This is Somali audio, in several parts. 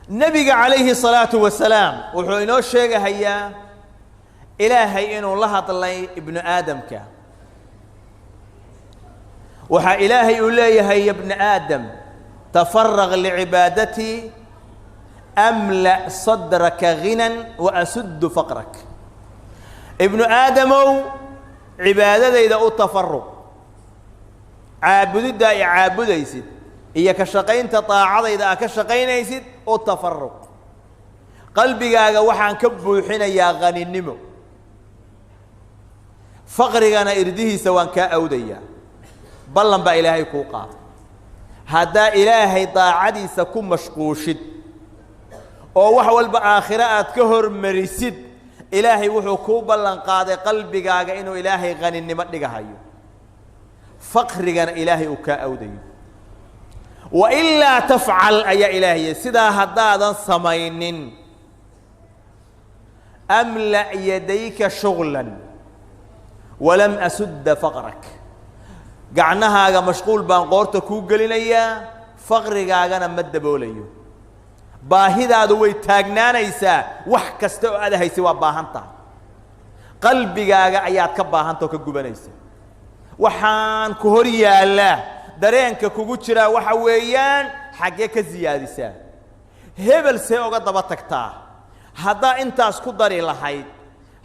Nebiga calayhi salaatu wasalaam wuxuu inoo sheegahayaa Ilaahay inuu la hadlay ibnu aadamka. Waxaa Ilaahay uu leeyahay: "Ya bna aadam, tafaraq licibaadatii, amla sadraka ghinan wa asuddu faqrak." Ibnu aadamow, cibaadadayda u tafaruq, caabudiddaa i caabudaysid iyo ka shaqaynta daacadayda aad ka shaqaynaysid u tafaruq. Qalbigaaga waxaan ka buuxinayaa haninimo, faqrigana irdihiisa waan kaa awdayaa. Ballan baa Ilaahay kuu qaaday: haddaa Ilaahay daacadiisa ku mashquushid oo wax walba aakhiro aad ka hormarisid, Ilaahay wuxuu kuu ballan qaaday qalbigaaga inuu Ilaahay haninimo dhigahayo, faqrigana Ilaahay uu kaa awdayo. "Wa ilaa tafcal," ayaa Ilaahay, sidaa haddaadan samaynin, "amla' yadayka shuglan walam asudda faqrak." Gacnahaaga mashquul baan qoorta kuu gelinayaa, faqrigaagana ma daboolayo. Baahidaadu way taagnaanaysaa. Wax kasta oo aad haysay waa baahan tahay, qalbigaaga ayaad ka baahanta oo ka gubanaysa. Waxaan ku hor yaallaa, dareenka kugu jiraa waxa weeyaan: xaggee ka siyaadisaa? Hebel see oga daba tagtaa? Haddaa intaas ku dari lahayd,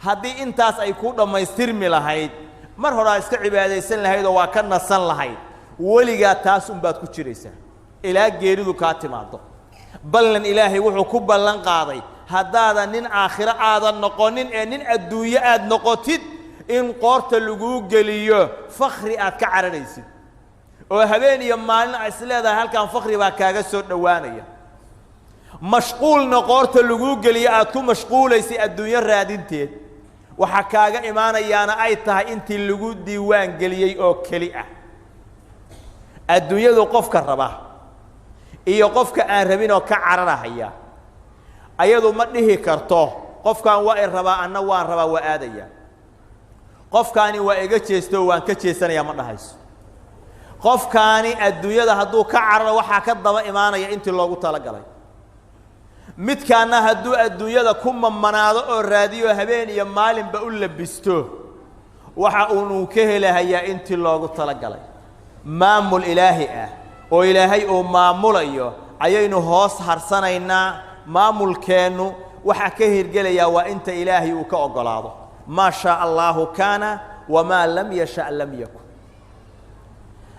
haddii intaas ay kuu dhammaystirmi lahayd, mar horaa iska cibaadaysan lahayd oo waa ka nasan lahayd. Weligaa taas unbaad ku jiraysaa ilaa geeridu kaa timaado. Ballan Ilaahay wuxuu ku ballan qaaday, haddaadan nin aakhiro aadan noqonin ee nin adduunyo aad noqotid, in qoorta laguu geliyo fakri aad ka cararaysid oo habeen iyo maalin a is leedahay halkan fakri baa kaaga soo dhowaanaya. Mashquulna qoorta laguu geliyo aad ku mashquulaysay adduunyo raadinteed, waxaa kaaga imaanayaana ay tahay intii lagu diiwaan geliyey oo keli ah. Adduunyadu qofka raba iyo qofka aan rabin oo ka cararahaya, ayadu ma dhihi karto: "Qofkan waa i rabaa, anna waan rabaa, waa aadaya. Qofkaani waa iga jeesto, waan ka jeesanaya," ma dhahayso. Qofkaani adduunyada hadduu ka cararo, waxaa ka daba imaanaya intii loogu talagalay. Midkaanna hadduu adduunyada ku mamanaado oo raadiyo, habeen iyo maalinba u labisto, waxa uunuu ka helahayaa intii loogu talagalay. Maamul Ilaahi ah oo Ilaahay uu maamulayo ayaynu hoos harsanaynaa. Maamulkeennu waxaa ka hirgelayaa waa inta Ilaahay uu ka oggolaado. Maa shaa Allaahu kaana, wamaa lam yasha lam yakun.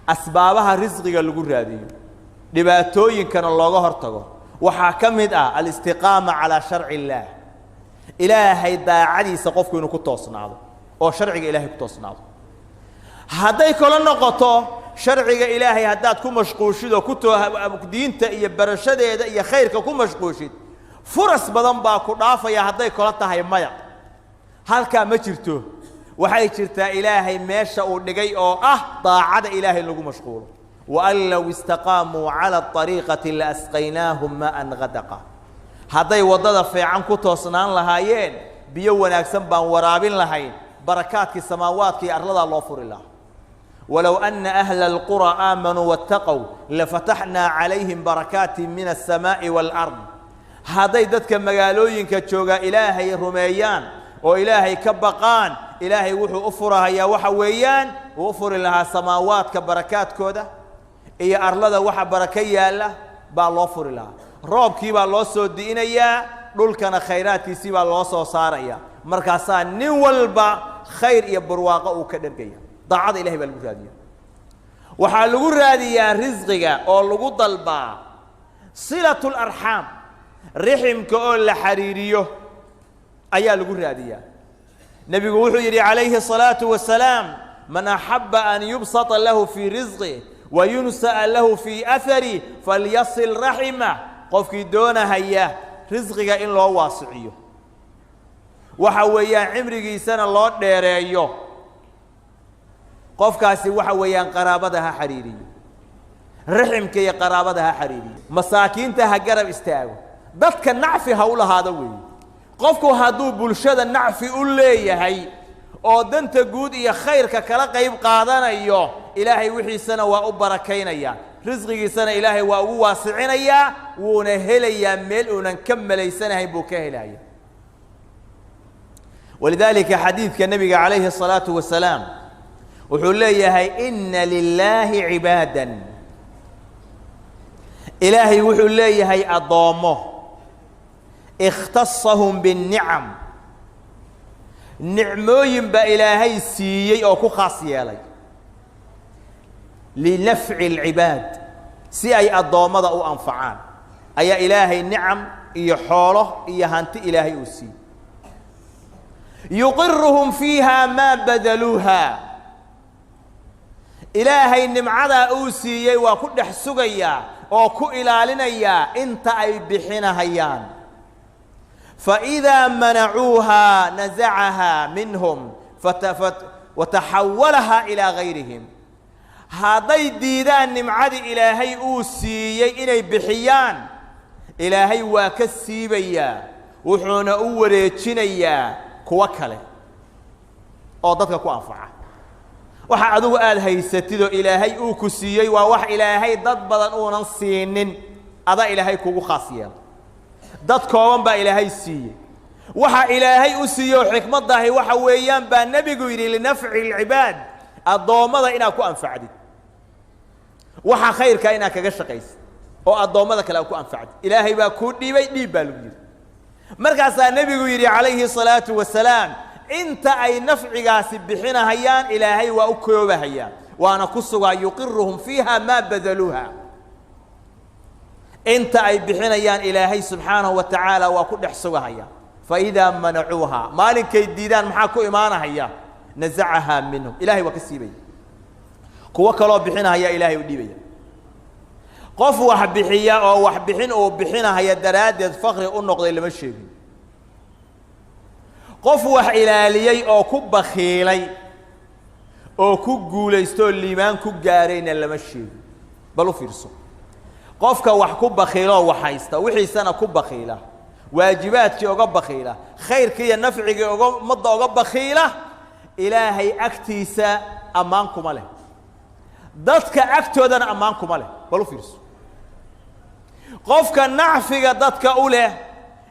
Asbaabaha risqiga lagu raadiyo, dhibaatooyinkana looga hortago, waxaa ka mid ah alistiqaama calaa sharci illaah, Ilaahay daacadiisa qofku inuu ku toosnaado oo sharciga Ilahay ku toosnaado. Hadday kala noqoto sharciga Ilaahay, haddaad ku mashquushid oo ku too diinta iyo barashadeeda iyo khayrka ku mashquushid, furas badan baa ku dhaafaya. Hadday kala tahay maya, halkaa ma jirto. Waxay jirtaa Ilaahay meesha uu dhigay oo ah daacada Ilaahay lagu mashquulo. Waan low istaqaamuu cala ariiqati laasqaynaahum maa'an gadaqa. Hadday waddada fiican ku toosnaan lahaayeen, biyo wanaagsan baan waraabin lahayn, barakaadkii samaawaadka iyo arladaa loo furi lahaa. Walow ana ahla alquraa aamanuu waataqow lafataxnaa calayhim barakaati min alsamaa'i waalard. Hadday dadka magaalooyinka joogaa Ilaahay rumeeyaan oo Ilaahay ka baqaan, Ilaahay wuxuu u furahayaa waxa weeyaan uu u furi lahaa samaawaadka barakaadkooda iyo arlada. Waxa barako yaalla baa loo furi lahaa, roobkii baa loo soo di'inayaa, dhulkana khayraadkiisii baa loo soo saaraya. Markaasaa nin walba khayr iyo barwaaqo uu ka dhergaya. Daacada Ilahay baa lagu raadiya. Waxaa lagu raadiyaa risqiga oo lagu dalbaa silatu larxaam, riximka oo la xariiriyo ayaa lagu raadiyaa. Nebigu wuxuu yidhi calayhi الصalaaةu wasalaam: "Man axaba an yubsata lahu fii risqih wa yunsa'a lahu fii aharih falyasil raximah." Qofkii doonahaya risqiga in loo waasiciyo, waxa weeyaan cimrigiisana loo dheereeyo, qofkaasi waxa weeyaan qaraabada ha xariiriyo, riximka iyo qaraabada ha xariiriyo, masaakiinta ha garab istaago, dadka nacfi ha u lahaado weeye. Qofku hadduu bulshada nacfi u leeyahay oo danta guud iyo khayrka kala qayb qaadanayo, Ilaahay wixiisana waa u barakaynaya. Risqigiisana Ilaahay waa ugu waasicinayaa, wuuna helayaa, meel uunan ka malaysanahayn buu ka helaya. Walidaalika xadiidka nebiga calayhi الsalaatu wasalaam wuxuu leeyahay: "Ina lilaahi cibaadan", Ilaahay wuxuu leeyahay addoommo, "ikhtasahum biاnnicam", nicmooyin baa Ilaahay siiyey oo ku khaas yeelay, "linafci اlcibaad", si ay addoommada u anfacaan ayaa Ilaahay nicam iyo xoolo iyo hanti Ilaahay uu siiyey. "Yuqiruhum fiiha maa badaluuha", Ilaahay nimcadaa uu siiyey waa ku dhex sugayaa oo ku ilaalinayaa inta ay bixinahayaan. "Faidaa manacuuhaa nasacahaa minhum wataxawalahaa ilaa gayrihim." Hadday diidaan nimcadii Ilaahay uu siiyey inay bixiyaan, Ilaahay waa ka siibayaa, wuxuuna u wareejinayaa kuwo kale oo dadka ku anfaca. Waxa adigu aada haysatidoo Ilaahay uu ku siiyey waa wax Ilaahay dad badan uunan siinin, adaa Ilaahay kugu khaas yeelay. Dad kooban baa Ilaahay siiyey. Waxa Ilaahay u siiyey oo xikmaddahi waxa weeyaan baa nebigu yidhi, "linafci alcibaad", addoommada inaad ku anfacdid, waxa khayrkaa inaad kaga shaqaysid oo addoommada kale aad ku anfacdid. Ilaahay baa kuu dhiibay, dhiib baa lagu yidhi. Markaasaa nebigu yidhi calayhi الsalaatu wasalaam, inta ay nafcigaasi bixinahayaan Ilaahay waa u koobahayaa, waana ku sugaa. "Yuqiruhum fiiha maa badaluuha", inta ay bixinayaan Ilaahay subxaanahu wa tacaala waa ku dhex sugahaya. "Faidaa manacuuha", maalinkay diidaan maxaa ku imaanahaya? "Nasacahaa minhum", Ilahay waa ka siibaya, kuwo kaloo bixinahaya Ilahay u dhiibaya. Qof wax bixiya oo wax bixin uu bixinahaya daraaddeed fakri u noqday lama sheegin. Qof wax ilaaliyey oo ku bakiilay oo ku guulaystoo liimaan ku gaarayna lama sheegin. Bal u fiirso, qofka wax ku bakiiloo wax haysta, wixiisana ku bakiila, waajibaadkii oga bakiila, khayrkii iyo nafcigii oga ummadda oga bakiila, Ilaahay agtiisa ammaan kuma leh, dadka agtoodana ammaan kuma leh. Bal u fiirso, qofka nacfiga dadka u leh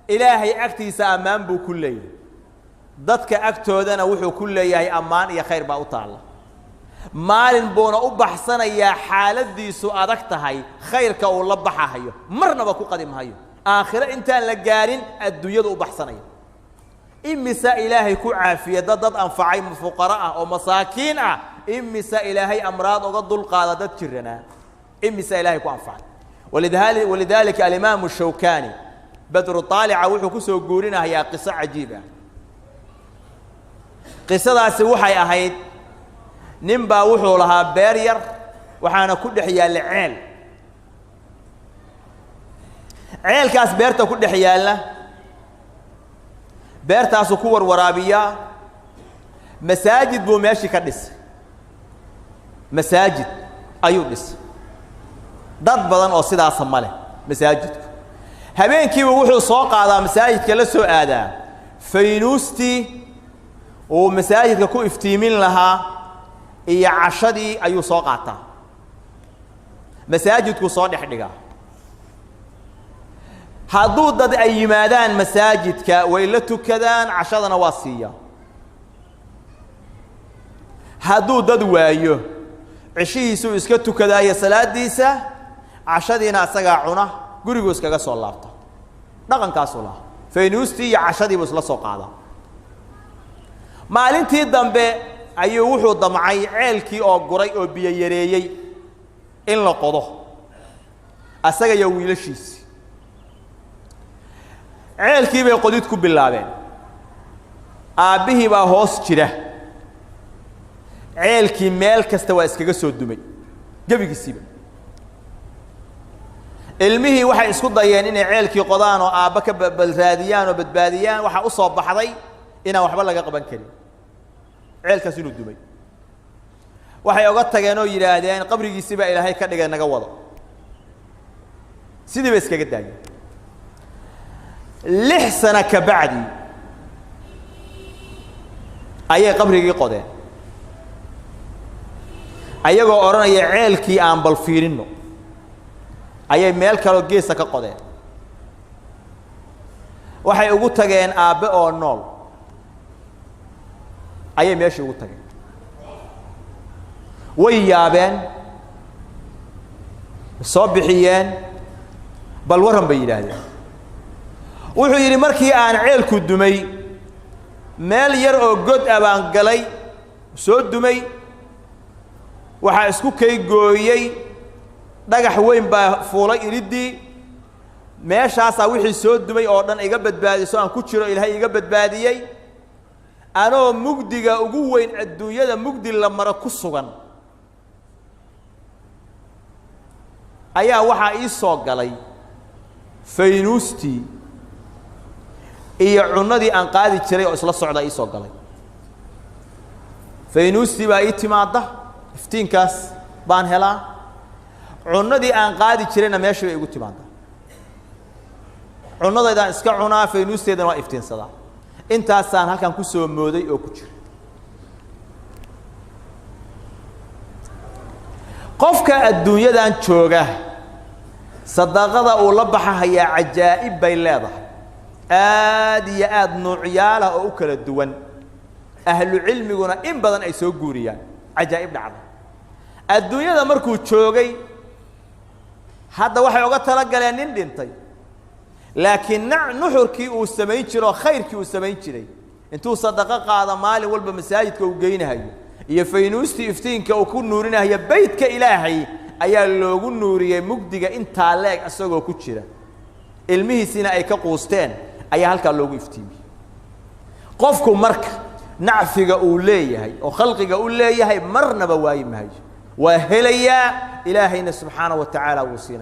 Ilaahay agtiisa ammaan buu ku leeyahay, dadka agtoodana wuxuu ku leeyahay ammaan iyo khayr baa u taalla. Maalin buuna u baxsanayaa xaaladiisu adag tahay, khayrka uu la baxahayo marnaba ku qadi mahayo. Aakhiro intaan la gaarin adduunyadu u baxsanaya. Imisa Ilaahay ku caafiya dad anfacay, fuqaro ah oo masaakiin ah? Imisa Ilaahay amraad uga dulqaada dad jiranaa? Imisa Ilaahay ku anfacay? Walidaalika alimaamu Shawkani Badru Aalica wuxuu ku soo guurinahayaa qiso cajiib ah. Qisadaasi waxay ahayd, nin baa wuxuu lahaa beer yar, waxaana ku dhex yaalla ceel. Ceelkaas beerta ku dhex yaalla, beertaasuu ku warwaraabiyaa. Masaajid buu meeshii ka dhisay, masaajid ayuu dhisay. Dad badan oo sidaasa ma leh masaajidku. Habeenkiiba wuxuu soo qaadaa, masaajidka la soo aadaa faynuustii uu masaajidka ku iftiimin lahaa iyo cashadii ayuu soo qaataa, masaajidkuu soo dhex dhigaa. Hadduu dad ay yimaadaan masaajidka, way la tukadaan, cashadana waa siiyaa. Hadduu dad waayo, ceshihiisuu iska tukadaayo salaadiisa, cashadiina asagaa cuna, guriguu iskaga soo laabta. Dhaqankaasuu lahaa, faynuustii iyo cashadiibuu isla soo qaadaa. Maalintii dambe ayuu wuxuu damcay ceelkii oo guray oo biyo yareeyey in la qodo, asaga iyo wiilashiisii. Ceelkii bay qodid ku bilaabeen. Aabbihii baa hoos jira. Ceelkii meel kasta waa iskaga soo dumay gebigiisiiba. Ilmihii waxay isku dayeen inay ceelkii qodaan oo aabba ka balraadiyaan oo badbaadiyaan. Waxaa u soo baxday inaan waxba laga qaban karin, ceelkaas inuu dumay. Waxay oga tageen oo yidhaahdeen, "Qabrigiisii baa Ilaahay ka dhigay, naga wado." Sidii bay iskaga daayeen. 6 sano ka bacdi ayay qabrigii qodeen, ayagoo odhanaya, "Ceelkii aan bal fiirinno." Ayay meel kaloo geesa ka qodeen. Waxay ugu tageen aabbe oo nool ayay meeshii ugu tageen. Way yaabeen, soo bixiyeen, bal warran bay yidhaahdeen. Wuxuu yidhi markii aan ceelku dumay, meel yar oo god ah baan galay, soo dumay, waxaa isku kay gooyey dhagax weyn baa fuulay iriddii. Meeshaasaa wixii soo dumay oo dhan iga badbaadiso aan ku jiro, Ilaahay iga badbaadiyey anoo mugdiga ugu weyn adduunyada mugdi la maro ku sugan. Ayaa waxaa ii soo galay faynuustii iyo cunnadii aan qaadi jiray oo isla socdaa ii soo galay. Faynuustii baa ii timaadda, iftiinkaas baan helaa, cunnadii aan qaadi jirayna meeshii bay igu timaaddaa. Cunnadaydaan iska cunaa, faynuusteedana waa iftiinsadaa. Intaasaan halkan ku soo mooday oo ku jira. Qofka adduunyadan jooga sadaqada uu la baxahayaa cajaa'ib bay leedahay, aad iyo aad nuucyaala oo u kala duwan. Ahlu cilmiguna in badan ay soo guuriyaan cajaa'ib dhacda adduunyada markuu joogay. Hadda waxay uga talagaleen nin dhintay, laakiin nuxurkii uu samayn jiro, khayrkii uu samayn jiray, intuu sadaqo qaado maalin walba masaajidka uu geynahayo iyo faynuustii iftiinka uu ku nuurinahayo beytka Ilaahay ayaa loogu nuuriyey mugdiga intaa leeg isagoo ku jira, ilmihiisiina ay ka quusteen ayaa halkaa loogu iftiimiyey. Qofku marka nacfiga uu leeyahay oo khalqiga u leeyahay marnaba waayi mahayo, waa helayaa. Ilaahayna subxaana wa tacaala wuu siinaya.